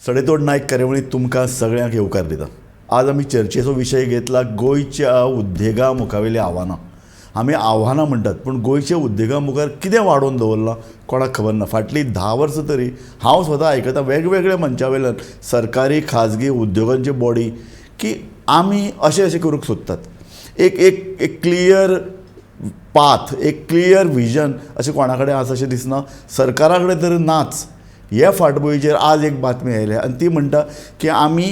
सडेतोड नायक कार्यावळींत तुमकां सगळ्यांक येवकार दिता. आज आमी चर्चेचो विशय घेतला गोंयच्या उद्देगा मुखावेलीं आव्हानां. आमी आव्हानां म्हणटात पूण गोंयच्या उद्देगा मुखार कितें वाडोवन दवरलां कोणाक खबर ना. फाटलीं 10 वर्सां तरी हांव स्वता आयकतां वेगवेगळ्या मंचा वयल्यान सरकारी खाजगी उद्योगांची बॉडी की आमी अशें अशें करूंक सोदतात. एक एक एक क्लियर पाथ, एक क्लियर विजन अशें कोणा कडेन आसा अशें दिसना, सरकारा कडेन तर नाच. हे फाटभुंयेचेर आज एक बातमी आयल्या आनी ती म्हणटा की आमी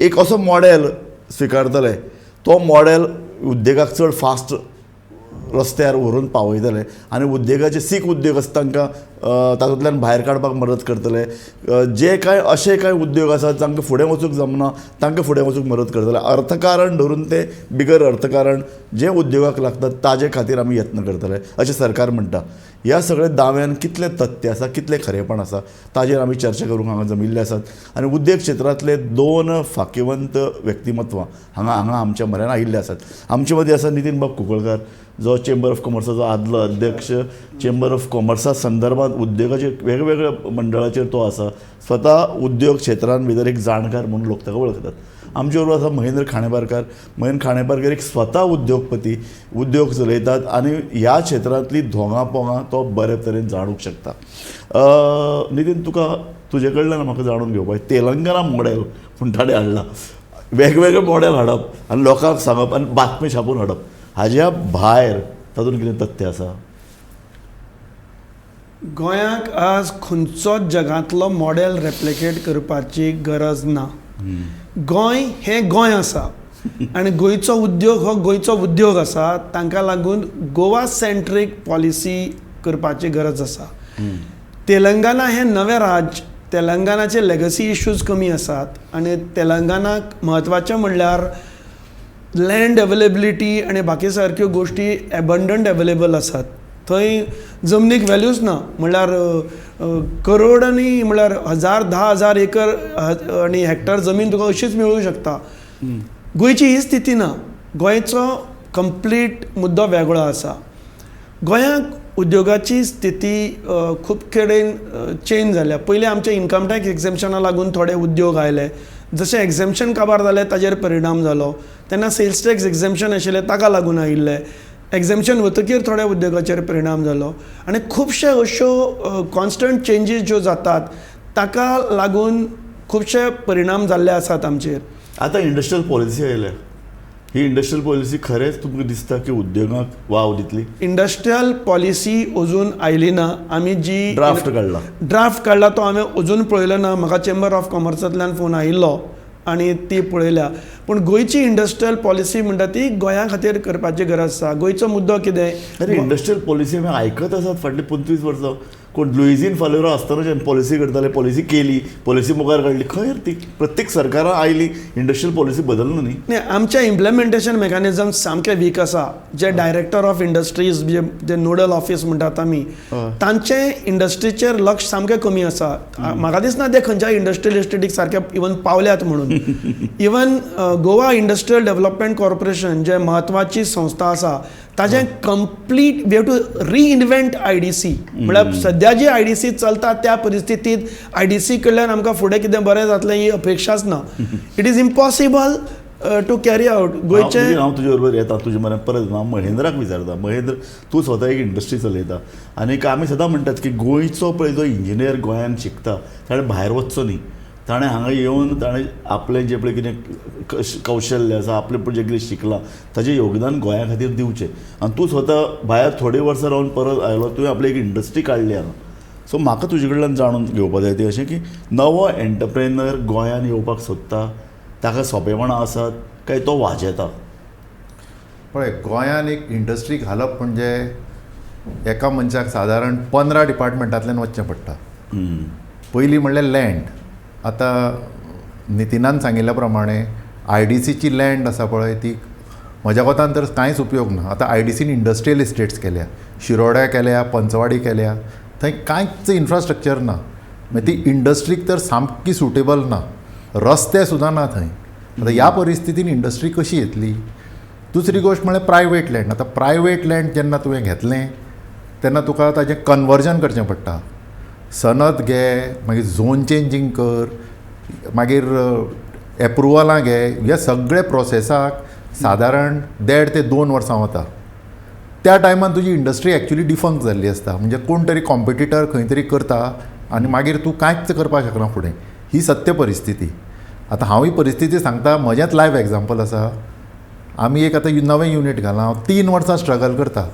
एक असो मॉडेल स्विकारतले, तो मॉडेल उद्देगाक चड फास्ट रस्त्यार व्हरून पावयतले आनी उद्देगाचे सीख उद्योग आसा तांकां तातूंतल्यान भायर काडपाक मदत करतले. जे कांय अशे कांय उद्योग आसात जांकां फुडें वचूंक जमना तांकां फुडें वचूंक मदत करतले. अर्थकारण धरून ते बिगर अर्थकारण जे उद्योगाक लागतात ताजे खातीर आमी यत्न करतले अशें सरकार म्हणटा. ह्या सगळ्या दाव्यान कितलें तथ्य आसा, कितलें खरेपण आसा ताजेर आमी चर्चा करूंक हांगा जमिल्ले आसात. आनी उद्देग क्षेत्रांतले 2 फाकिवंत व्यक्तिमत्वां हांगा हांगा आमच्या म्हऱ्यान आयिल्ले आसात. आमचे मदीं आसा नितीन बाब कुंकळकार, जो चेंबर ऑफ कॉमर्साचो आदलो अध्यक्ष, चेंबर ऑफ कॉमर्सा संदर्भात उद्योगाचे वेगवेगळ्या मंडळाचेर तो आसा, स्वता उद्योग क्षेत्रान भितर एक जाणकार म्हणून लोक ताका वळखतात. आमचे बरोबर आसा महेंद्र खांडेपारकार. महेंद्र खांडेपारकार एक स्वता उद्योगपती, उद्योग चलयतात आनी ह्या क्षेत्रांतली धोंगां पोंगां तो बरे तरेन जाणूंक शकता. नितीन, तुका तुजे कडल्यान म्हाका जाणून घेवपाक, तेलंगना मॉडेल म्हूण ताणें हाडला, वेगवेगळे मॉडेल हाडप आनी लोकांक सांगप आनी बातमी छापून हाडप, हाज्या भायर तातूंत कितें तथ्य आसा? गोंयाक आज खंयचोच जगांतलो मॉडेल रेप्लिकेट करपाची गरज ना. गोंय हें गोंय आसा आनी गोंयचो उद्योग हो गोंयचो उद्योग आसा. तांकां लागून गोवा सेंट्रीक पॉलिसी करपाची गरज आसा. तेलंगना हें नवें राज्य, तेलंगनाचे लेगसी इश्यूज कमी आसात आनी तेलंगनाक म्हत्वाचें म्हणल्यार लँड अवेलेबिलिटी आनी बाकी सारक्यो गोश्टी एबंडंट अवेलेबल आसात. थंय जमनीक वॅल्यूच ना, म्हणल्यार करोडांनी, म्हणल्यार हजार 10,000 एकर आनी हेक्टर जमीन तुका अशीच मेळूंक शकता. गोंयची ही स्थिती ना. गोंयचो कंप्लीट मुद्दो वेगळो आसा. गोंयांत उद्योगाची स्थिती खूब कडेन चेंज जाल्या. पयलीं आमच्या इन्कम टॅक्स एक्झेम्पशना लागून थोडे उद्योग आयले. जशें एक्झेम्पशन काबार जालें ताजेर परिणाम जालो. तेन्ना सेल्स टॅक्स एक्झेम्पशन आशिल्लें ताका लागून आयिल्लें. एक्झेम्पशन वतकीर थोड्या उद्योगाचेर परिणाम जालो आनी खुबशे अश्यो कॉन्स्टंट चेंजीस ज्यो जातात ताका लागून खुबशे परिणाम जाल्ले आसात आमचेर. आतां इंडस्ट्रियल पॉलिसी आयल्या, ही इंडस्ट्रियल पॉलिसी खरेंच तुमकां दिसता की उद्योगाक वाव दितली? इंडस्ट्रियल पॉलिसी अजून आयली ना. आमी जी ड्राफ्ट काडला, ड्राफ्ट काडला तो हांवें अजून पळयलो ना. म्हाका चेंबर ऑफ कॉमर्सांतल्यान फोन आयिल्लो आनी ती पळयल्या. पूण गोंयची इंडस्ट्रियल पॉलिसी म्हणटा ती गोंया खातीर करपाची गरज आसा. गोंयचो मुद्दो कितें? अरे इंडस्ट्रियल पॉलिसी आमी आयकत आसात फाटली 25 वर्सां. कोण लुईझीन फालेरो आसतना पॉलिसी करताले, पॉलिसी केली, पॉलिसी मुखार काडली, खंय ती प्रत्येक सरकारां आयली इंडस्ट्रियल पॉलिसी बदलना न्ही. न्ही, आमचें इम्प्लिमेंटेशन मेकॅनिजम सामकें वीक आसा. जे डायरेक्टर ऑफ इंडस्ट्रीज, जे नोडल ऑफीस म्हणटात आमी, तांचें इंडस्ट्रीचेर लक्ष सामकें कमी आसा. म्हाका दिसना ते खंयच्या इंडस्ट्रियल इस्टेटीक सारके इवन पावल्यात म्हणून. Even Goa industrial development corporation जे म्हत्वाची संस्था आसा ताजें complete we have to reinvent IDC. म्हळ्यार सद्या जी IDC चलता त्या परिस्थितींत IDC कडल्यान आमकां फुडें कितें बरें जातलें ही अपेक्षाच ना. It is impossible to carry out गोंयचें. हांव तुजे बरोबर येता, तुजे म्हऱ्यान परत हांव महेंद्राक विचारता. महेंद्र, तूं स्वता एक इंडस्ट्री चलयता आनी आमी सदां म्हणटात की गोंयचो पळय जो इंजिनियर गोंयान शिकता ताणें भायर वचचो न्ही, ताणें हांगा येवन ताणें आपलें जें पळय कितें कौशल्य आसा, आपलें पळय जें कितें शिकलां ताजें योगदान गोंया खातीर दिवचें. आनी तूं स्वता भायर थोडे वर्सां रावन परत आयलो, तुवें आपली एक इंडस्ट्री काडली हांगा. सो म्हाका तुजे कडल्यान जाणून घेवपा जाय ती अशें की नवो एंटरप्रेनर गोंयान येवपाक सोदता ताका सोंपेपणां आसात काय तो वाजेता? पळय, गोंयान एक इंडस्ट्री घालप म्हणजे एका मनशाक सादारण 15 डिपार्टमेंटांतल्यान वचचें पडटा. पयलीं म्हणल्यार लँड. आतां नितीनान सांगिल्ल्या प्रमाणे IDCची लँड आसा पळय ती म्हज्या कोतान तर कांयच उपयोग ना. आतां IDCन इंडस्ट्रियल इस्टेट्स केल्या, शिरोड्या केल्या, पंचवाडी केल्या, थंय कांयच इन्फ्रास्ट्रक्चर ना. मागीर ती इंडस्ट्रीक तर सामकी सुटेबल ना, रस्ते सुद्दां ना थंय. आतां ह्या परिस्थितीन इंडस्ट्री कशी येतली? दुसरी गोश्ट म्हळ्यार प्रायवेट लँड. आतां प्रायवेट लँड जेन्ना तुवें घेतलें तेन्ना तुका ताजें कन्वर्जन करचें पडटा. सनद घे, मागीर झोन चेंजींग कर, मागीर एप्रुवलां घे, हे सगळे प्रोसेसाक सादारण 1.5 ते 2 वर्सां वता. त्या टायमान तुजी इंडस्ट्री एक्चुली डिफंक जाल्ली आसता, म्हणजे कोण तरी कॉम्पिटिटर खंय तरी करता आनी मागीर तूं कांयच करपाक शकना फुडें. ही सत्य परिस्थिती. आतां हांव ही परिस्थिती सांगता, म्हजेंच लायव एग्जाम्पल आसा. आमी एक आतां नवें युनीट घालां, हांव 3 वर्सां स्ट्रगल करता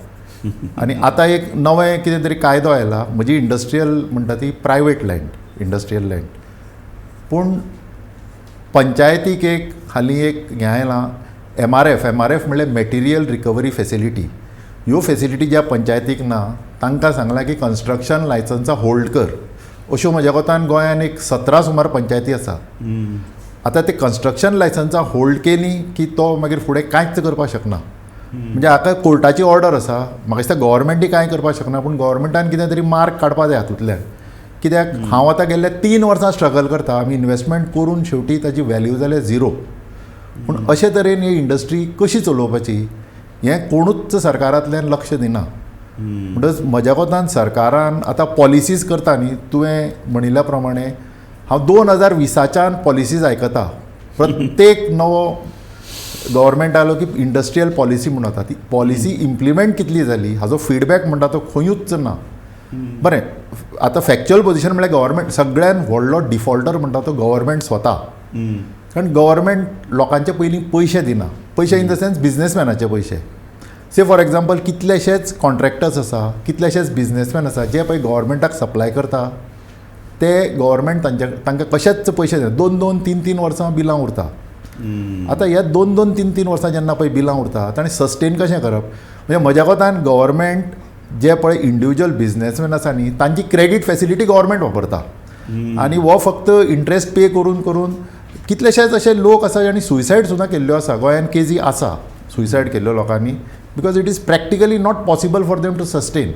आनी आतां एक नवें कितें तरी कायदो आयला. म्हजी इंडस्ट्रियल म्हणटा ती प्रायवेट लँड, इंडस्ट्रियल लँड, पूण पंचायतीक एक हालीं एक हें आयलां MRF. MRF म्हणल्यार मटेरियल रिकवरी फेसिलिटी. ह्यो फेसिलिटी ज्या पंचायतीक ना तांकां सांगलां की कन्स्ट्रक्शन लायसन्सां होल्ड कर. अश्यो म्हज्या कोतान गोंयान एक 17 सुमार पंचायती आसा. आतां ते कन्स्ट्रक्शन लायसन्सां होल्ड केली की तो मागीर फुडें कांयच करपाक शकना. म्हणजे आतां कोर्टाची ऑर्डर आसा, म्हाका दिसता गव्हर्मेंटूय कांय करपाक शकना, पूण गव्हर्मेंटान कितें तरी मार्ग काडपा जाय हातूंतल्यान. कित्याक हांव आतां गेल्ले 3 वर्सां स्ट्रगल करता, आमी इन्वेस्टमेंट करून शेवटी ताची व्हॅल्यू जाल्या 0. पूण अशे तरेन ही इंडस्ट्री कशी चलोवपाची हें कोणूच सरकारांतल्यान लक्ष दिना. म्हणटच म्हज्या कोतान सरकारान आतां पॉलिसीज करता न्ही, तुवें म्हणिल्ल्या प्रमाणे हांव 2020च्यान पॉलिसीज आयकता. प्रत्येक नवो गव्हर्मेंट आयलो की इंडस्ट्रियल पॉलिसी म्हूण वता, ती पॉलिसी इम्प्लिमेंट कितली जाली हाजो फिडबॅक म्हणटा तो खंयूच ना. बरें, आतां फॅक्च्युअल पोजिशन म्हणल्यार गव्हर्मेंट सगळ्यान व्हडलो डिफॉल्टर म्हणटा तो गव्हर्मेंट स्वता. कारण गव्हर्मेंट लोकांचे पयलीं पयशे दिना, पयशे इन the sense बिजनेसमॅनाचे पयशे. से फॉर एग्जाम्पल कितलेशेच कॉन्ट्रॅक्टर्स आसा, कितलेशेच बिजनेसमॅन आसा जे पळय गव्हर्मेंटाक सप्लाय करता, ते गव्हर्मेंट तांकां कशेच पयशे दिना. 2 2 3 3 वर्सां बिलां उरता. आतां ह्या 2 2 3 3 वर्सां जेन्ना पळय बिलां उरता ताणें सस्टेन कशें करप. म्हणजे म्हज्या कोतान गव्हर्मेंट जे पळय इंडिविज्युअल बिजनेसमॅन आसा न्ही तांची क्रेडीट फेसिलिटी गव्हर्मेंट वापरता आनी हो फक्त इंट्रस्ट पे करून करून कितलेशेच अशे लोक आसा जांणी सुसायड सुद्दां केल्ल्यो आसा. गोंयान केजी आसा सुसायड केल्ल्यो लोकांनी, because it is practically not possible for them to sustain.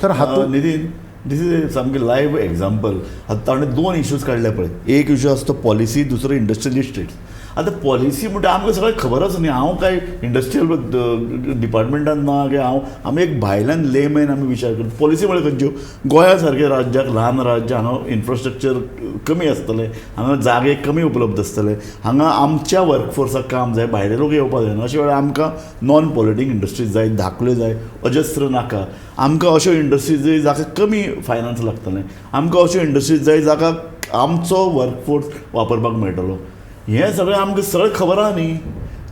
तर हातूंत नितीन, this is सामकें लायव्ह एग्जाम्पल. आतां ताणें 2 इश्यूज काडले पळय, एक इश्यू आसा तो पॉलिसी, दुसरो इंडस्ट्रियल इस्टेट्स. आतां पॉलिसी म्हणटा आमकां सगळें खबर आसा न्ही, हांव कांय इंडस्ट्रियल डिपार्टमेंटान ना की हांव, आमी एक भायल्यान लेमॅन आमी विचार करता. पॉलिसी म्हळ्यार खंयच्यो, गोंया सारकें राज्याक, ल्हान राज्य, हांगा इन्फ्रास्ट्रक्चर कमी आसतलें, हांगा जागे कमी उपलब्ध आसतले, हांगा आमच्या वर्कफोर्साक काम जाय, भायले लोक येवपाक जायना. अशे वेळार आमकां नॉन पॉल्युटींग इंडस्ट्रीज जाय, धाकल्यो जाय, अजस्त्र नाका. आमकां अश्यो इंडस्ट्रीज जाय जाका कमी फायनान्स लागतलें, आमकां अश्यो इंडस्ट्रीज जाय जाका आमचो वर्कफोर्स वापरपाक मेळटलो. हें सगळें आमकां सगळें खबर आहा न्ही.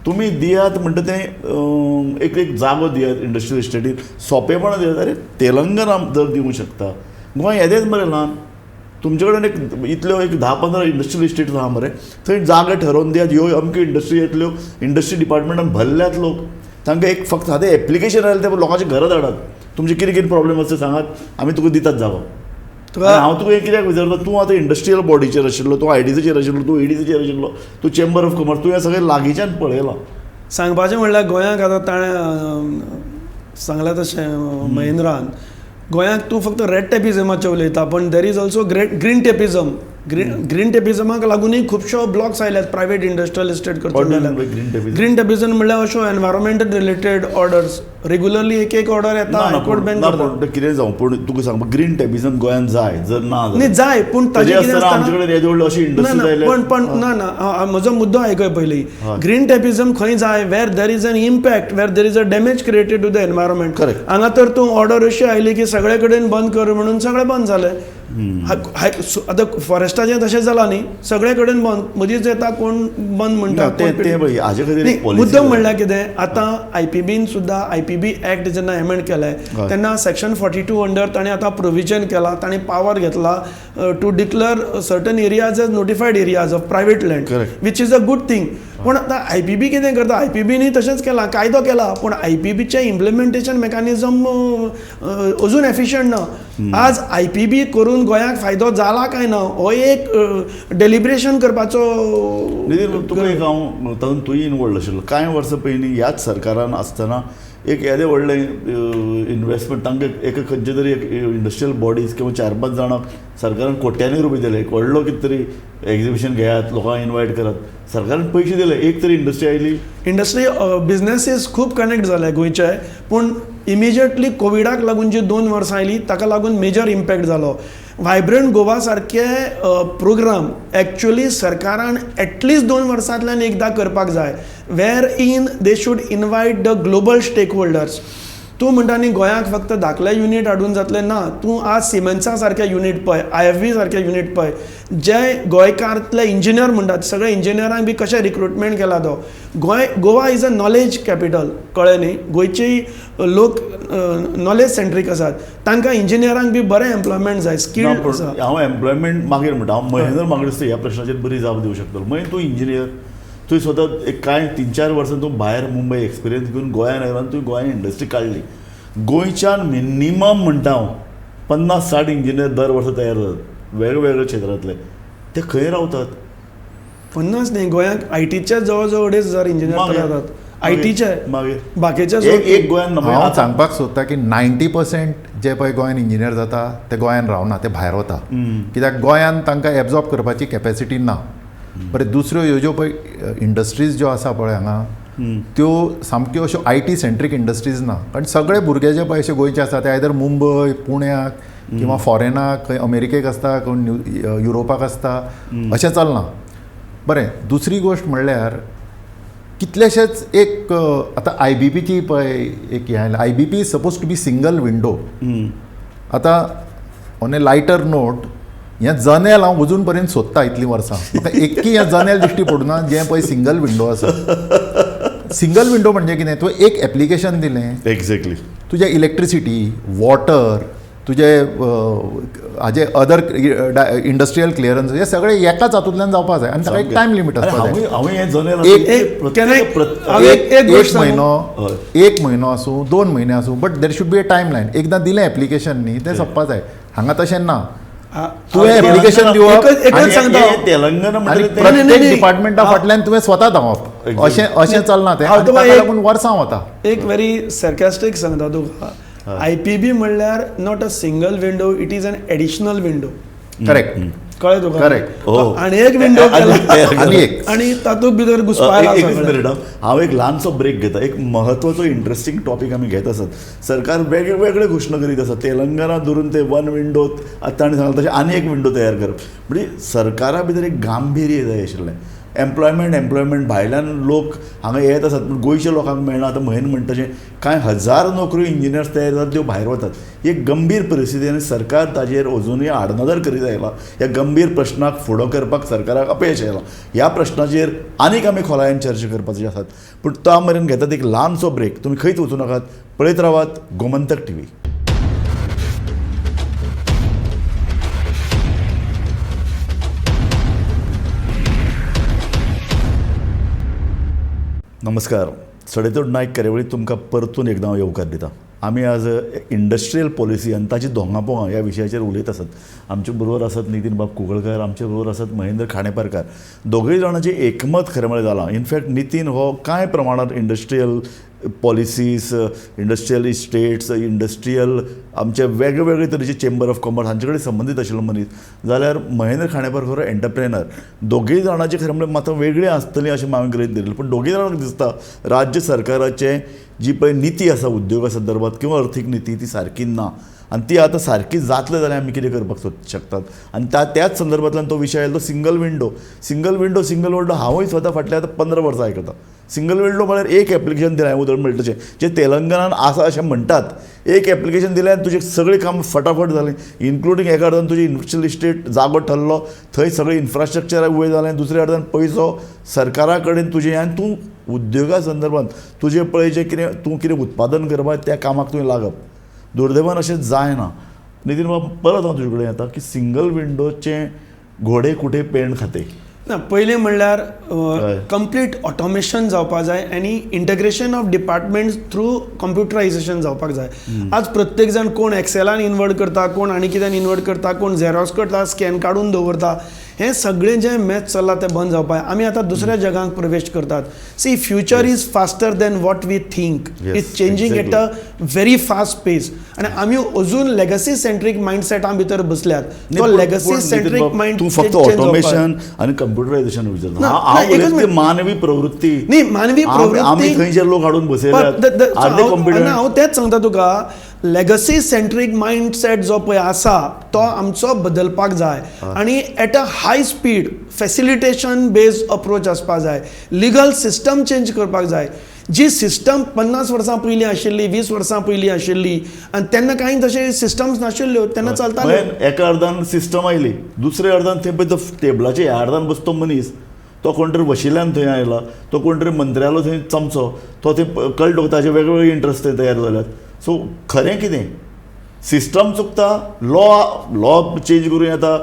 तुमी दियात म्हणटा तें एक एक जागो दियात इंडस्ट्रियल इस्टेटीर, सोंपेपणान दियात. अरे तेलंगणा जर दिवंक शकता, गोंय येदेंच मरे ल्हान, तुमचे कडेन एक इतल्यो एक 10-15 इंडस्ट्रियल इस्टेट्स आहा मरे, थंय जागे ठरोवन दियात, ह्यो अमक्यो इंडस्ट्री येतल्यो, इंडस्ट्री डिपार्टमेंटान भरल्यात लोक, तांकां एक फक्त सादें एप्लिकेशन आयलें तें लोकांच्या घरां धाडात, तुमचे कितें कितें प्रॉब्लेम आसा सांगात, आमी तुका दितात जागो. हांव तुका हें कित्याक विचारता, तूं आतां इंडस्ट्रियल बॉडीचेर आशिल्लो, तूं आयडीसीचेर आशिल्लो, तूं एडीसीचेर आशिल्लो, तूं चेंबर ऑफ कॉमर्स, तूं हें सगळें लागींच्यान पळयलां. सांगपाचें म्हणल्यार गोंयाक आतां ताणें सांगलां तशें महेंद्रान, गोंयाक तूं फक्त रेड टेपिजमाचें उलयता, पण there is also great green tapism. Green टेपिजमाक लागूनय खुबश्यो ब्लॉक्स आयल्यात प्रायवेट इंडस्ट्रियल इस्टेट करता. ग्रीन टेपिजम म्हणल्यार अश्यो एनवायरमेंटल रिलेटेड ऑर्डर्स रेगुलरली एक एक ऑर्डर येता, हायकोर्ट बॅन करता. कितें जावं, पूण तुका सांग, ग्रीन टेपिजम गोंयांत जाय जर ना न्ही जाय, पूण ताजें कितें आसतना पण पण ना ना म्हजो मुद्दो आयकय पयलीं. ग्रीन टेपिजम खंय जाय, where there is an impact, where there is a damage created to the environment. हांगा तर तूं ऑर्डर अशी आयली की सगळे कडेन बंद कर म्हणून सगळें बंद जालें. आतां फॉरेस्टाचें तशें जालां न्ही, सगळे कडेन बंद, मदींच येता कोण बंद म्हणटा. मुद्दो म्हणल्यार कितें, आतां आयपीबीन सुद्दां आयपीबी एक्ट जेन्ना एमेंड केलें तेन्ना सेक्शन 42 अंडर ताणें आतां प्रोविजन केलां, ताणें पावर घेतला to declare certain areas as notified areas of private land, which is a good thing. पूण आतां आयपीबी कितें करता, आयपीबीनूय तशेंच केलां, कायदो केला, पूण आयपीबीचें इम्प्लिमेंटेशन मेकॅनिजम अजून एफिशियंट ना. आज आयपीबी करून गोंयाक फायदो जाला काय ना हो एक डेलिब्रेशन करपाचो. तुका एक हांव तातूंत तूंय इनवॉल्ड आशिल्लो, कांय वर्सां पयलीं ह्याच सरकारान आसतना एक येदें व्हडलें इन्वेस्टमेंट तांकां एक खंयचे तरी एक इंडस्ट्रियल बॉडीज किंवा 4-5 जाणांक सरकारान कोट्यांनी रुपये दिले, एक व्हडलो कितें तरी एग्जिबिशन घेयात, लोकांक इनवायट करात, सरकारान पयशे दिले, एक तरी इंडस्ट्री आयली. इंडस्ट्री बिजनेसीस खूब कनेक्ट जाले गोंयचे, पूण इमिजिएटली कोविडाक लागून जी 2 वर्सां आयली ताका लागून मेजर इम्पॅक्ट जालो. वायब्रंट गोवा सारके प्रोग्राम एक्चुअली सरकारान एटलिस्ट 2 वर्सांतल्यान एकदां करपाक जाय, wherein they should invite the global stakeholders. तूं म्हणटा न्ही गोंयांक फक्त धाकले युनीट हाडून जातलें ना, तूं आज सिमेंट्सा सारकें युनीट पळय, IFB सारकें युनीट पळय, जे गोंयकारांतले इंजिनियर म्हणटात सगळे इंजिनियरांक बी कशें रिक्रुटमेंट केला तो. Goa Goa is a knowledge capital, कळ्ळें न्ही. गोंयची लोक नॉलेज सेंट्रीक आसात, तांकां इंजिनियरांक बी बरें एम्प्लॉयमेंट जाय, स्किल आसा. हांव एम्प्लॉयमेंट मागीर म्हणटा, हांव महेंद्र मागीर ह्या प्रश्नाचेर बरी जाप दिवं शकतलो. मागीर तूं इंजिनियर, तुवें स्वता एक कांय 3-4 वर्सां तूं भायर मुंबय एक्सपिरियन्स घेवन गोंयान आयलो आनी तुवें गोंयान इंडस्ट्री काडली. गोंयच्यान मिनिमम म्हणटा हांव 50-60 इंजिनियर दर वर्सा तयार जातात वेगवेगळ्या क्षेत्रांतले, ते खंय रावतात? 50 न्ही, गोंयांत आयटीचे जवळ जवळ 2,500 इंजिनियर तयार जातात आयटीचे, मागीर बाकीचे एक गोंयान. हांव सांगपाक सोदता की 90% जे पळय गोंयान इंजिनियर जाता ते गोंयान रावना, ते भायर वता, कित्याक गोंयान तांकां एब्जॉर्ब करपाची कॅपेसिटी ना. बरें, दुसऱ्यो ह्यो ज्यो पळय इंडस्ट्रीज ज्यो आसा पळय हांगा त्यो सामक्यो अश्यो IT centric industries ना, कारण सगळे भुरगे जे पळय अशे गोंयचे आसा ते आयदर मुंबय, पुण्याक किंवा फॉरेनाक, खंय अमेरिकेक आसता, कोण युरोपाक आसता, अशें चलना. बरें, दुसरी गोश्ट म्हणल्यार कितलेशेच एक आतां IBPची पळय एक हें आयलें, IBP is suppose to be single window. आतां ऑन ए लायटर नोट, हें जनेल हांव अजून पर्यंत सोदता इतलीं वर्सां, म्हाका एककी हें जनेल दिश्टी पडूना जें पळय सिंगल विंडो आसा. सिंगल विंडो म्हणजे कितें, तुवें एक एप्लिकेशन दिलें, एक्झॅक्टली तुजें इलेक्ट्रिसिटी, वॉटर, तुजे हाजे अदर इंडस्ट्रियल क्लियरन्स, हे सगळे एकाच हातूंतल्यान जावपाक जाय आनी ताका एक टायम लिमीट आसपाक जाय. एक म्हयनो आसूं, 2 म्हयने आसूं, but there should be a time line. एकदां दिलें एप्लिकेशन न्ही तें सोंपपाक जाय. हांगा तशें ना, तुवें एप्लिकेशन दिवप तेलंगणा प्रत्येक डिपार्टमेंटा फाटल्यान तुवें स्वता धांवप, अशें अशें चलना तें, ताका लागून वर्सां वता. एक व्हेरी सरकास्टीक सांगता तुका, IPB म्हणल्यार not a single window, it is an additional window. Correct, कळ्ळें तुका? करेक्ट. आनी एक विंडो आनी तातूंत भितर घुसपाक. एकच मिनिट, हांव एक ल्हानसो ब्रेक घेता. एक महत्वाचो इंट्रस्टींग टॉपीक आमी घेत आसात. सरकार वेगवेगळे घोशणा करीत आसा, तेलंगणा धरून ते वन विंडो, आतां ताणें सांगलां तशें आनी एक विंडो तयार करप, म्हणजे सरकारा भितर एक गांभीर्य जाय आशिल्लें. एम्प्लॉयमेंट एम्प्लॉयमेंट भायल्यान लोक हांगा येत आसात पूण गोंयच्या लोकांक मेळना. आतां म्हयन म्हणटा तशें कांय हजार नोकऱ्यो इंजिनियर्स तयार जातात त्यो भायर वतात. ही एक गंभीर परिस्थिती आनी सरकार ताजेर अजुनूय आडनदर करीत आयला. ह्या गंभीर प्रश्नाक फुडो करपाक सरकाराक अपेश आयलां. ह्या प्रश्नाचेर आनीक आमी खोलायेन चर्चा करपाची आसात, पूण तो मेरेन घेतात एक ल्हानसो ब्रेक. तुमी खंयच वचूं नाकात, पळयत रावात गोमंतक टीव्ही. नमस्कार, सडेतोड नायक कार्यावळीत तुमकां परतून एकदां हांव येवकार दिता. आमी आज इंडस्ट्रियल पॉलिसी आनी ताची धोंगापोंगां ह्या विशयाचेर उलयत आसात. आमचे बरोबर आसात नितीन बाब कुंकळकार, आमचे बरोबर आसात महेंद्र खांडेपारकार. दोगूय जाणांचें एकमत खरें म्हळ्यार जालां. इनफॅक्ट नितीन हो कांय प्रमाणांत industrial policies, industrial estates, industrial आमचे वेगवेगळे तरेचे चेंबर ऑफ कॉमर्स हांचे कडेन संबंदीत आशिल्लो मनीस, जाल्यार महेंद्र खांडेपारकार एंटरप्रेनर. दोगूय जाणांची खरें म्हळ्यार मतां वेगळीं आसतलीं अशें हांवें गृहीत धरिल्लें, पूण दोगूय जाणांक दिसता राज्य सरकाराचें जी पळय निती आसा उद्योगा संदर्भात किंवा अर्थीक निती ती सारकी ना, आनी ती आतां सारकी जातली जाल्यार आमी कितें करपाक शकतात. आनी त्याच संदर्भांतल्यान तो विशय आयलो single window. Single window single window हांवूय स्वता फाटल्या आतां 15 वर्सां आयकतां. सिंगल विंडो म्हळ्यार एक एप्लिकेशन दिलें, हांवें उदाहरण म्हणलें तशें जें तेलंगणान आसा अशें म्हणटात, एक एप्लिकेशन दिलें आनी तुजें सगळें काम फटाफट जालें, इन्क्लुडींग एका अर्दान तुजें इंडस्ट्रियल इस्टेट जागो ठरलो, थंय सगळें इन्फ्रास्ट्रक्चर उबें जालें, दुसऱ्या अर्दान पयसो सरकारा कडेन तुजें, आनी तूं उद्योगा संदर्भात तुजें पळय जें कितें तूं कितें उत्पादन करपाक त्या कामाक तुवें लागप. दुर्दैवान अशें जायना. नितीन बाब, परत हांव तुजे कडेन येता की सिंगल विंडोचें घोडे कुठे पेंड खाते. ना, पयलीं म्हणल्यार कंप्लीट ऑटोमेशन जावपाक जाय आनी integration of departments through computerisation जावपाक जाय. आज प्रत्येक जाण कोण एक्सेलान इन्वर्ट करता, कोण आनी कित्यान इन्वर्ट करता, कोण झेरॉक्स करता, स्कॅन काडून दवरता. हें सगळें जें मॅच चल्लां तें बंद जावपाक. आमी आतां दुसऱ्या जगांक प्रवेश करतात. See, future is faster than what we think. It's changing at a very fast pace आनी आमी अजून लेगसी सेंट्रीक मायंडसेटा भितर बसल्यात. तो लेगसी सेंट्रीक मायंड तूं फक्त ऑटोमेशन आनी कंप्युटरायझेशन विचारता, मानवी प्रवृत्ती न्ही. मानवी प्रवृत्ती थंयचे लोक हाडून बसयल्यात. हांव तेंच सांगता तुका, लेगसी सेंट्रीक मायंडसेट जो पळय आसा तो आमचो बदलपाक जाय आनी at a high speed facilitation based approach आसपाक जाय. लिगल सिस्टम चेंज करपाक जाय. जी सिस्टम 50 वर्सां पयलीं आशिल्ली, 20 वर्सां पयलीं आशिल्ली आनी तेन्ना कांय तशे सिस्टम्स नाशिल्ल्यो, तेन्ना चलताले. एका अर्दान सिस्टम आयली, दुसऱ्या अर्दान थंय पळय टेबलाच्या ह्या अर्दान बसतो मनीस, तो कोण तरी वशिल्यान थंय आयला, तो कोण तरी मंत्र्यालो थंय चमचो, तो थंय कळटो, ताचे वेगवेगळे इंट्रस्ट थंय तयार जाल्यात. सो खरें कितें सिस्टम चुकता, लॉ चेंज करूं येता,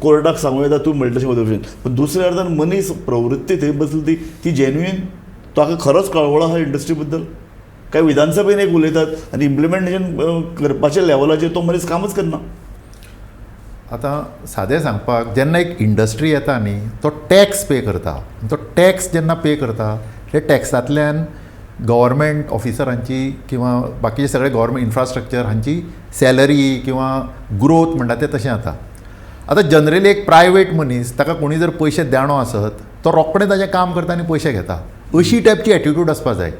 कोर्टाक सांगूं येता तूं म्हणटा तशें भशेन, पूण दुसऱ्या अर्दान मनीस प्रवृत्ती थंय बसली ती जेन्युइन, ताका खरोच कळवळो आसा इंडस्ट्री बद्दल. काय विधानसभेन एक उलयतात आनी इम्प्लिमेंटेशन करपाच्या लेवलाचेर तो मनीस कामच करना. आतां सादें सांगपाक, जेन्ना एक इंडस्ट्री येता न्ही, तो टॅक्स पे करता. तो टॅक्स जेन्ना पे करता ते टॅक्सांतल्यान गव्हर्मेंट ऑफिसरांची किंवा बाकीचे सगळे गव्हर्मेंट इन्फ्रास्ट्रक्चर हांची सॅलरी किंवा ग्रोथ म्हणटा तें तशें जाता. आतां जनरली एक प्रायवेट मनीस ताका कोणी जर पयशे देणो आसत तो रोखडें ताजें काम करता आनी पयशे घेता, अशी टायपची एटिट्यूड आसपा जाय.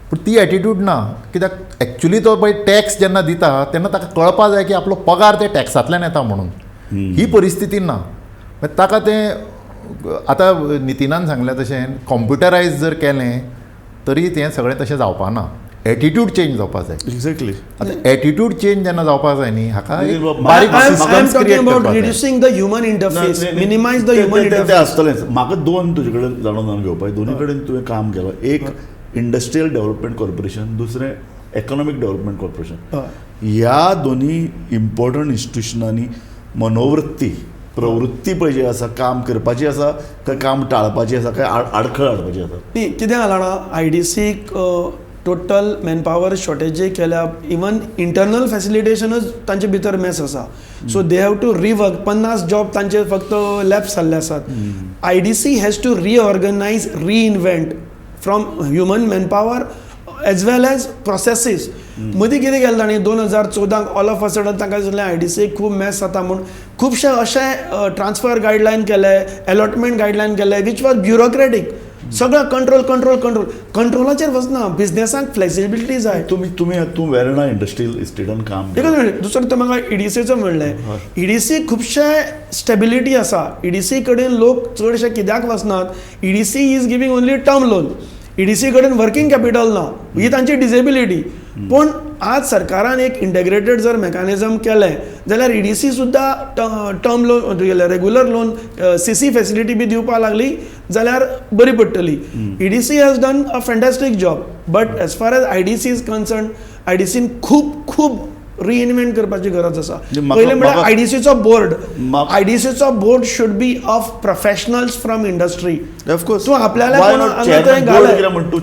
पूण ती एटिट्यूड ना, कित्याक एक्चुली तो पळय टॅक्स जेन्ना दिता तेन्ना ताका कळपा जाय की आपलो पगार ते टॅक्सांतल्यान येता म्हणून. ही परिस्थिती ना. मागीर ताका तें आतां नितीनान सांगलें तशें कॉम्प्युटरायज जर केलें तरी तें सगळें तशें जावपा ना. एटिट्यूड चेंज जावपा जाय. एक्झॅक्टली. आतां एटिट्यूड चेंज जेन्ना जावपाक जाय न्ही, हाका reducing the human interface, minimise the human interface आसतलेंच. म्हाका दोन तुजे कडेन जाणून घेवपाक, दोनी कडेन तुवें काम केलां. एक इंडस्ट्रियल डेव्हलपमेंट कॉर्पोरेशन, दुसरें इकॉनॉमीक डेव्हलपमेंट कॉर्पोरेशन. ह्या दोनी इम्पॉर्टंट इन्स्टिट्युशनांनी मनोवृत्ती प्रवृत्ती पळय जी आसा, काम करपाची आसा काय काम टाळपाची आसा काय आडखळ हाडपाची आसा? न्ही, कितें जाला जाणा, I D सीक टोटल मॅनपावर शॉर्टेजी केल्या, इवन इंटरनल फॅसिलिटेशनूच तांचे भितर मॅस आसा. So they have to rework. 50 job तांचे फक्त लॅप्स जाल्ले आसात. I D C has to reorganise, reinvent from human manpower as well as processes. मदीं कितें केलें तांणी 2014 ऑल ऑफ अ सडन तांकां दिसलें I D C खूब मॅस जाता म्हूण खुबशे अशे ट्रान्सफर गायडलायन केले, एलॉटमेंट गायडलायन केले, which was bureaucratic. सगळं कंट्रोल कंट्रोल कंट्रोल कंट्रोलाचेर वचना, बिजनेसाक फ्लेक्सिबिलिटी जाय. तुमी तुमी तूं वेर्णा इंडस्ट्रियल इस्टेटान काम एकच मिनिट, दुसरें तुवें म्हाका ईडीसीचो म्हणलें. ईडीसी खुबशे स्टेबिलिटी आसा. ईडीसी कडेन लोक चडशे कित्याक वचनात? EDC is giving only term loan. EDC कडेन वर्किंग कॅपिटल ना, ही तांची डिसेबिलिटी. पूण आज सरकारान एक इंटेग्रेटेड जर मेकॅनिजम केलें जाल्यार ईडीसी सुद्दां term loan, regular loan, CC facility बी दिवपाक लागली जाल्यार बरी पडटली. EDC has done a fantastic job, but as far as IDC is concern, आयडीसीन खूब खूब रिइन्व्हेंट करपाची गरज आसा. पयलें म्हळ्यार आयडीसीचो board, आयडीसीचो board should be of professionals from industry. Of course. तूं आपल्याला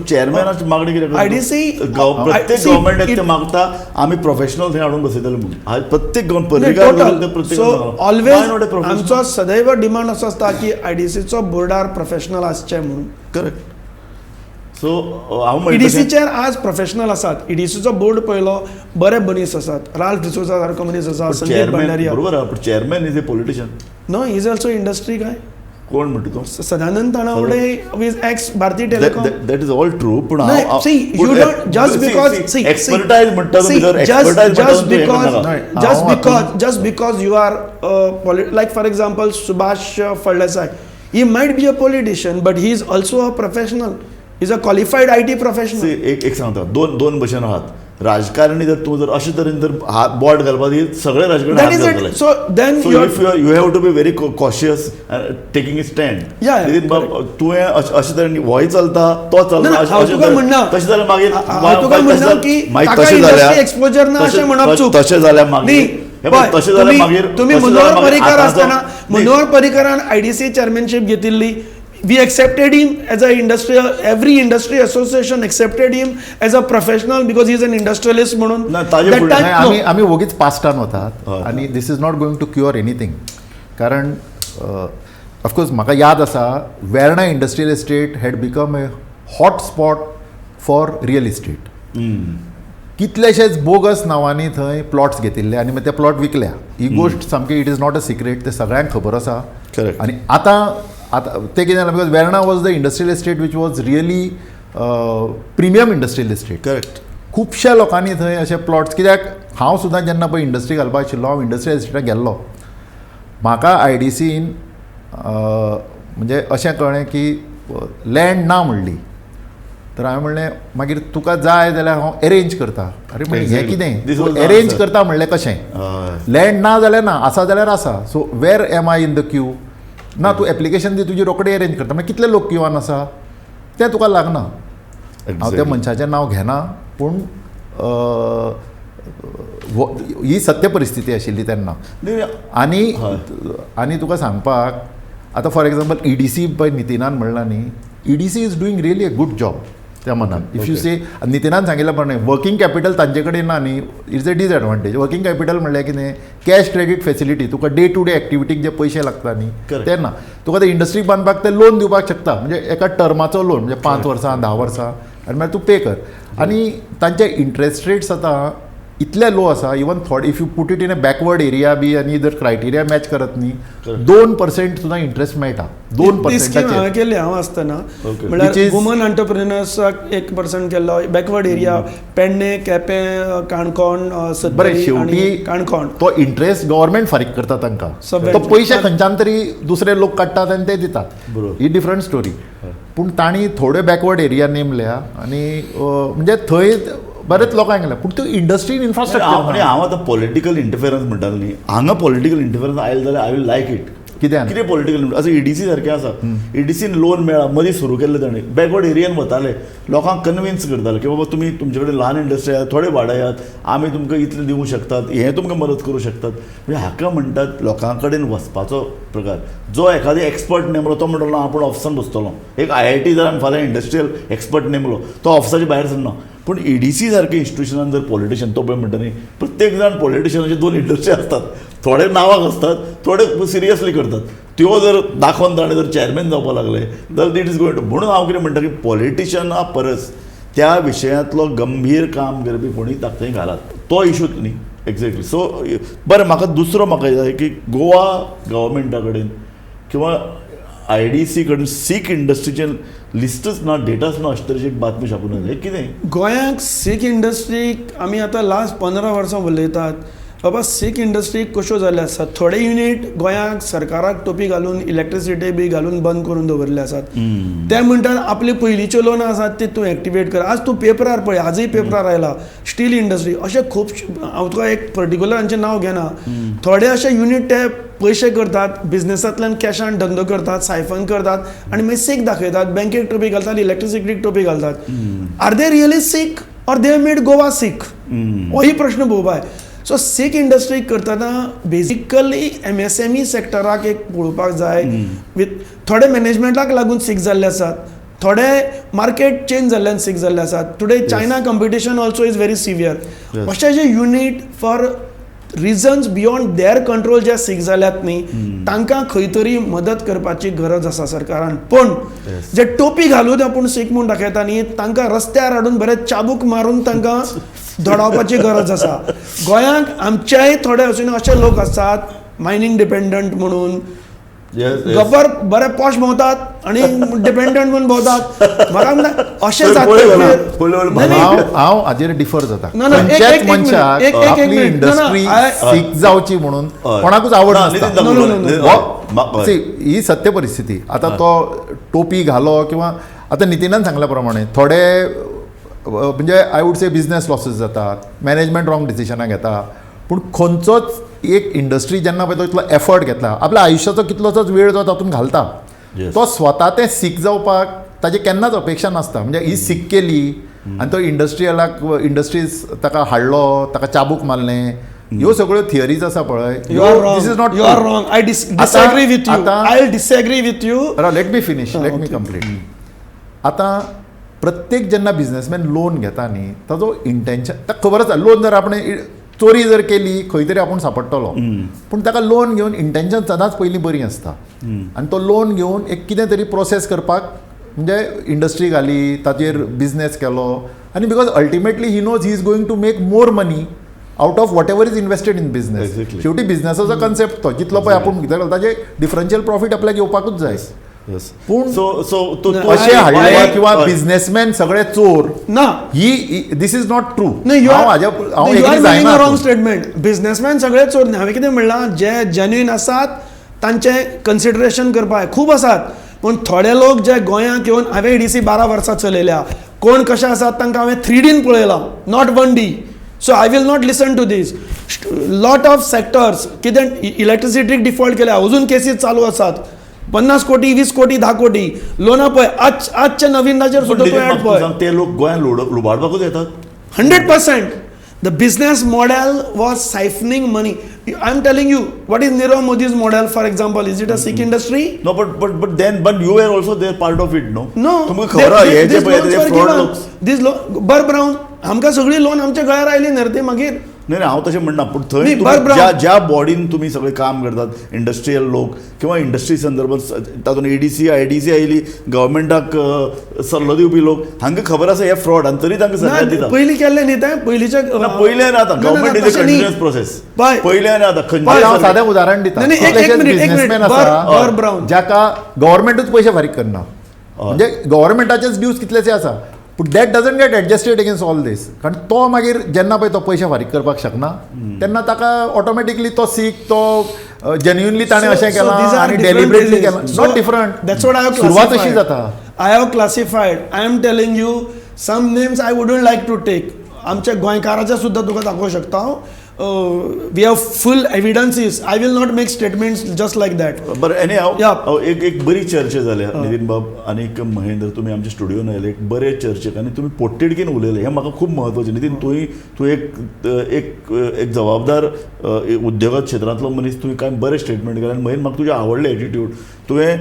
चेअरमॅनाची मागणी कितें? आयडीसी प्रत्येक गव्हर्मेंट मागता आमी प्रोफेशनल थंय हाडून बसयतले म्हणून. प्रत्येक सो ऑलवेज आमचो सदैव डिमांड असो आसता की आयडीसीचो बोर्डार प्रोफेशनल आसचे म्हणून. करेक्ट. सो हांव ईडीसीचेर आज प्रोफेशनल आसात. ईडीसीचो बोर्ड पळयलो, बरे मनीस आसात, राल्फ डिसोजा सारको मनीस आसा, संदीप भंडारिया. बरोबर. पूण chairman is a politician. No, is also industry काय कोण म्हणटा तूं? Sadanand Tanavade is ex Bharti Telecom. That is all true. पूण see, you don't just because see expertise म्हणटा just because just because you are like for example Subhash Phaldesai, he might be a politician but he is also a professional. Is a qualified IT professional. एक एक सांगता, दोन दोन भशेन आहात राजकारणी. जर तूं जर अशे तरेन जर हात बोट घालपाक सगळे राजकारणी. So then if you have to be very cautious taking a stand. तुवें अशे तरेन होय चलता तो चलता तशें जाल्यार मागीर तुका जाल्यार एक्सपोजर ना अशें म्हणप चूक. तशें जाल्यार मागीर तशें जाल्यार मागीर तुमी मनोहर पर्रीकर आसतना मनोहर पर्रीकरान आयडीसी चेअरमॅनशीप घेतिल्ली. We accepted him as a industry, every industry association accepted him as a professional because he is an industrialist म्हणून. आमी आमी वोगीच पास्टान वतात आनी this is not going to cure anything. कारण ऑफकोर्स म्हाका याद आसा Verna industrial estate had become a hot spot for real estate. कितलेशेच बोगस नांवांनी थंय प्लॉट्स घेतिल्ले आनी मागीर ते प्लॉट विकल्या. ही गोश्ट सामकी it is not a secret, ते सगळ्यांक खबर आसा. करेक्ट. आनी आतां आतां तें कितें जालें, because Verna was the industrial estate which was really premium industrial estate. Correct. खुबश्या लोकांनी थंय अशे प्लॉट्स, कित्याक हांव सुद्दां जेन्ना पळय इंडस्ट्री घालपाक आशिल्लो, हांव इंडस्ट्रियल एस्टेटाक गेल्लो. म्हाका I D scene म्हणजे अशें कळ्ळें की लँड ना म्हणली, तर हांवें म्हणलें मागीर तुका जाय जाल्यार हांव एरेंज करता. अरे म्हणलें हें कितें एरेंज करता म्हणलें कशें, लँड ना जाल्यार ना, आसा जाल्यार आसा. So where am I in the queue? ना तूं एप्लिकेशन दी, तुजी रोखडी एरेंज करता. मागीर कितले लोक क्यूआन आसा तें तुका लागना. हांव त्या मनशाचें नांव घेना, पूण ही सत्य परिस्थिती आशिल्ली तेन्ना. आनी आनी तुका सांगपाक आतां फॉर एग्जाम्पल EDC पळय नितीनान म्हणलां न्ही, EDC is doing really a good job त्या मनान. If you से नितीनान सांगिल्ल्या प्रमाणे वर्किंग कॅपिटल तांचे कडेन ना न्ही, it's a disadvantage. Working capital म्हणल्यार कितें, कॅश क्रेडीट फेसिलिटी, तुका डे टू डे एक्टिविटीक जे पयशे लागता न्ही ते ना. तुका ते इंडस्ट्री बांदपाक ते लोन दिवपाक शकता, म्हणजे एका टर्माचो लोन, म्हणजे 5 वर्सां 10 वर्सां आनी मागीर तूं पे कर. आनी तांचे इंट्रस्ट रेट्स आतां इतले लो आसा, इवन थोडे if you put it in a backward area बी आनी जर क्रायटेरिया मॅच करत न्ही, 2% सुद्दां इंट्रस्ट मेळटा. 2% हांवें केल्ली हांव आसतना, म्हणल्यार वुमन एंटरप्रेन्युअर्साक 1% केल्लो, बॅकवर्ड एरिया पेडणे, केपें, काणकोण, बरें शेवटी काणकोण तो इंट्रस्ट गव्हर्मेंट फारीक करता तांकां, तो पयशे खंयच्यान तरी दुसरे लोक काडटात आनी ते दितात, ही डिफरंट स्टोरी. पूण तांणी थोडे बॅकवर्ड एरिया नेमल्या आनी म्हणजे थंय बरेच लोकांक गेले, पूण त्यो इंडस्ट्री इन्फ्रास्ट्रक्चर. हांव आतां पॉलिटिकल इंटरफेरन्स म्हणटालो न्ही, हांगा पॉलिटिकल इंटरफेरन्स आयलें जाल्यार I will like it. कित्याक कितें पॉलिटिकल आतां EDC सारकें आसा, EDCन लोन मेळ्ळा, मदीं सुरू केल्लें ताणें, बॅकवर्ड एरियन वताले, लोकांक कन्विन्स करताले की बाबा तुमी तुमचे कडेन ल्हान इंडस्ट्री आसा, थोडे वाडयात, आमी तुमकां इतलें दिवंक शकतात, हें तुमकां मदत करूं शकतात. म्हणजे हाका म्हणटात लोकां कडेन वचपाचो प्रकार. जो एखादो एक्सपर्ट नेमलो तो म्हणटलो आपूण ऑफिसान बसतलो, एक IIT जर आमी फाल्यां इंडस्ट्रियल एक्सपर्ट नेमलो तो ऑफिसाचे भायर सरना. पूण EDC सारके इन्स्टिट्युशनान जर पॉलिटिशियन, तो पळय म्हणटा न्ही, प्रत्येक जाण पॉलिटिशियनाचे 2 इंडस्ट्री आसतात, थोडे नांवाक आसतात, थोडे सिरियसली करतात. त्यो जर दाखोवन ताणें जर चॅरमॅन जावपाक लागले जाल्यार it is going to. म्हणून हांव कितें म्हणटा की पॉलिटिशियना परस त्या विशयांतलो गंभीर काम करपी कोणी ताका थंय घालात, तो इशूच न्ही. एक्झॅक्टली. सो बरें, म्हाका दुसरो म्हाका जाय की गोवा गव्हर्मेंटा कडेन किंवा IDC कडेन सीख इंडस्ट्रीचें लिस्टच ना, डेटाच ना, अशे तरेची एक बातमी छापून येता, कितें गोंयांक सीख इंडस्ट्रीक आमी आतां लास्ट 15 वर्सां उलयतात बाबा सीख इंडस्ट्री कश्यो जाल्यो आसात. थोडे युनीट गोंयांक सरकाराक टोपी घालून इलेक्ट्रिसिटी बी घालून बंद करून दवरिल्ले आसात. ते म्हणटात आपले पयलींच्यो लोनां आसात ते तूं एक्टिवेट कर. आज तूं पेपरार पळय, आजूय पेपरार आयला स्टील इंडस्ट्री, अशें खूब, हांव तुका एक पर्टिक्युलर नांव घेना, थोडे अशे युनीट ते पयशे करतात, बिजनेसांतल्यान कॅशान धंदो करतात, सायफन करतात आनी मागीर सीख दाखयतात, बँकेक टोपी घालतात, इलेक्ट्रिसिटीक टोपी घालतात. Are they really sick or they made Goa sick? होय प्रश्न भोव. सो सीख इंडस्ट्री करतना बेजिकली MSME सेक्टराक एक पळोवपाक जाय. विथ थोडे मॅनेजमेंटाक लागून सीख जाल्ले आसात, थोडे मार्केट चेंज जाल्ल्यान सीख जाल्ले आसात. Today China competition also is very severe. अशे जे unit for reasons beyond their control जे सीख जाल्यात न्ही, तांकां खंय तरी मदत करपाची गरज आसा सरकारान. पूण जे टोपी घालून आपूण सीख म्हूण दाखयता न्ही, तांकां रस्त्यार हाडून बरे चाबूक मारून तांकां धोडावपाची गरज आसा. गोंयांक आमच्याय थोडे अशे लोक आसात मायनींग डिपेंडंट म्हणून, गब्बर बरे पॉश भोंवतात आनी डिपेंडंट म्हणून भोंवतात. म्हाका म्हणटा अशें जाता. हांव हाजेर डिफर जाता. खंयच्याच मनशाक आपली इंडस्ट्री सीख जावची म्हणून कोणाकूच आवड नासता. ही सत्य परिस्थिती. आतां तो टोपी घालो किंवा आतां नितीनान सांगल्या प्रमाणे थोडे म्हणजे I would say business losses जातात, मॅनेजमेंट रॉंग डिसिशनां घेता. पूण खंयचोच एक इंडस्ट्री जेन्ना पळय तो इतलो एफर्ट घेतला, आपल्या आयुश्याचो कितलोसोच वेळ जो तातूंत घालता, तो स्वता तें सीख जावपाक ताजी केन्नाच अपेक्षा नासता. म्हणजे ही सीख केली आनी तो इंडस्ट्रियलाक इंडस्ट्रीज ताका हाडलो, ताका चाबूक मारलें, ह्यो सगळ्यो थियरीज आसा पळय. This is not, you are wrong. I disagree with you. I will disagree with you. Let me finish, let me complete. आतां प्रत्येक जेन्ना बिजनेसमॅन लोन घेता न्ही, ताजो इंटेन्शन ताका खबर आसा. लोन जर आपणें चोरी जर केली खंय तरी आपूण सांपडटलो, पूण ताका लोन घेवन इंटेन्शन सदांच पयलीं बरी आसता आनी तो लोन घेवन एक कितें तरी प्रोसेस करपाक म्हणजे इंडस्ट्री घाली, ताचेर बिजनेस केलो आनी because ultimately he knows he is going to make more money out of whatever is invested in business. शेवटी बिजनेसाचो कन्सेप्ट तो जितलो पळय आपूण कितें घालता ताजे डिफरन्शियल प्रॉफीट आपल्याक येवपाकूच जाय. पूण अशें हाडलें किंवा बिजनेसमॅन सगळे चोर ना, ही this is not true. Wrong statement. Businessman सगळे चोर न्ही. हांवें कितें म्हणलां, जे जेन्युइन आसात तांचें कन्सिडरेशन करपाक खूब आसात, पूण थोडे लोक जे गोंयांत येवन, हांवें EDC 12 वर्सां चलयल्या, कोण कशे आसात तांकां हांवें 3Dन पळयलां, not 1D. So I will not listen to this. Lot of sectors कितें इलेक्ट्रिसिटीक डिफॉल्ट केल्या, अजून केसीस चालू आसात, 50 कोटी, 20 कोटी, 10 कोटी लोनां पळय. आजच्या नवीन ताचेर सुद्दां तूं ऍड पळय, ते लोक गोंयांत लुबाडपाकूच येतात. 100%. The business model was siphoning money. I am telling you, what is Nirav Modi's model, for example? Is it a sick industry? No, but then but you are also there part of it, no? No, तुमकां खबर आहा हे जे पळय ते fraud लोक. दीस loan बर brown आमकां सगळी लोन आमच्या गळ्यार आयली न्ही रे ती मागीर. नाही नाही, हांव तशें म्हणना, पूण थंय ज्या ज्या बॉडीन तुमी सगळे काम करतात, इंडस्ट्रियल लोक किंवा इंडस्ट्री संदर्भात, तातूंत EDC IDC आयली, गव्हर्मेंटाक सल्लो दिवपी लोक, हांकां खबर आसा हे फ्रॉड आनी तरी तांकां सरकार दिता. पयलीं केल्लें न्ही तें, पयलींचे पयलें ना आतां government is a continuous process. पयलें ना आतां खंयचें. हांव सादें उदाहरण दिता, बिजनेसमॅन आसा जाका गव्हर्मेंटूच पयशे फारीक करना, म्हणजे गव्हर्मेंटाचेच ड्यूज कितलेशे आसा, पूण that doesn't get adjusted against all this. कारण तो मागीर जेन्ना पळय तो पयशे फारीक करपाक शकना तेन्ना ताका ऑटोमॅटिकली तो सीक, तो जेन्युइनली ताणें अशें केलां आनी डेलिबरेटली केलां, not different. That's what I have सुरवात अशी जाता. I have classified. I am telling you some names I wouldn't like to take. आमच्या गोंयकाराचे सुद्दां तुका दाखोवंक शकता हांव. We have full evidences. I will not make statements just like that. बरें, एनी हांव एक एक बरी चर्चा जाल्या नितीन बाब आनी महेंद्र, तुमी आमच्या स्टुडियोन आयले, एक बरे चर्चेक आनी तुमी पोटतिडकीन उलयले, हें म्हाका खूब म्हत्वाचें. नितीन, तूं एक एक एक जबाबदार उद्योगात क्षेत्रांतलो मनीस, तुवें कांय बरें स्टेटमेंट केलें आनी महेंद्र म्हाका तुजें आवडलें एटिट्यूड. तुवें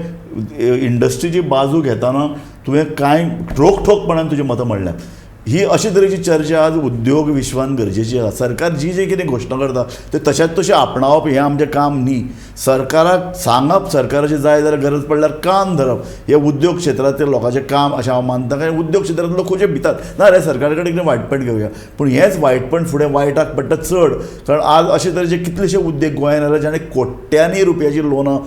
इंडस्ट्रीची बाजू घेतना तुवें कांय रोखठोकपणान तुजें मतां म्हणल्यात. ही अशे तरेची चर्चा आज उद्योग विश्वान गरजेची आसा. सरकार जी जी कितें घोशणा करता ते तशाच तशें आपणावप हें आमचें काम न्ही. सरकाराक सांगप, सरकाराचें जाय जाल्यार गरज पडल्यार कान धरप हें उद्योग क्षेत्रांतल्या लोकांचें काम अशें हांव मानता. कारण उद्योग क्षेत्रांतले लोक खुबशे भितात, ना रे सरकारा कडेन कितें वायटपण घेवया, पूण हेंच वायटपण फुडें वायटाक पडटा चड. कारण आज अशे तरेचे कितलेशे उद्योग गोंयांत आयले जाणें कोट्यांनी रुपयाची लोनां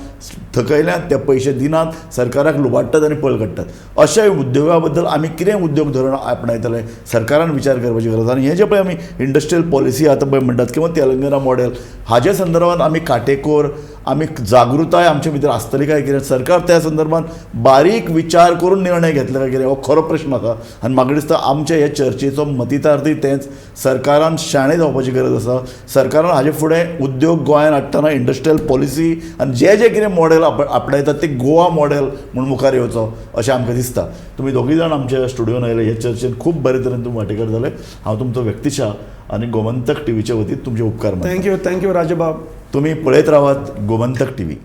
थकयल्यात, ते पयशे दिनात, सरकाराक लुबाडटात आनी पळ काडटात. अशा उद्योगा बद्दल आमी कितें उद्योग धोरण आपणायतले सरकारान विचार करपाची गरज. आनी हें जें पळय आमी इंडस्ट्रियल पॉलिसी आतां पळय म्हणटात किंवा तेलंगणा मॉडेल, हाजे संदर्भात आमी काटेकोर, आमी जागृताय आमचे भितर आसतली काय कितें, सरकार त्या संदर्भात बारीक विचार करून निर्णय घेतले काय कितें, हो खरो प्रश्न आसा. आनी म्हाका दिसता आमच्या हे चर्चेचो मतितार्थी तेंच, सरकारान शाणें जावपाची गरज आसा. सरकारान हाजे फुडें उद्योग गोंयांत हाडटना इंडस्ट्रियल पॉलिसी आनी जे जे कितें मॉडेल आपणायतात ते गोवा मॉडेल म्हूण मुखार येवचो अशें आमकां दिसता. तुमी दोगूय जाण आमच्या स्टुडियोन आयले, हे चर्चेन खूब बरे तरेन तुमी वांटेकार जाले. हांव तुमचो व्यक्तिशा आनी गोमंतक टीव्हीच्या वतीन तुमचे उपकार मानता. Thank you, thank you राजूबाब. तुमी पळयत रावात गोमंतक टीव्ही.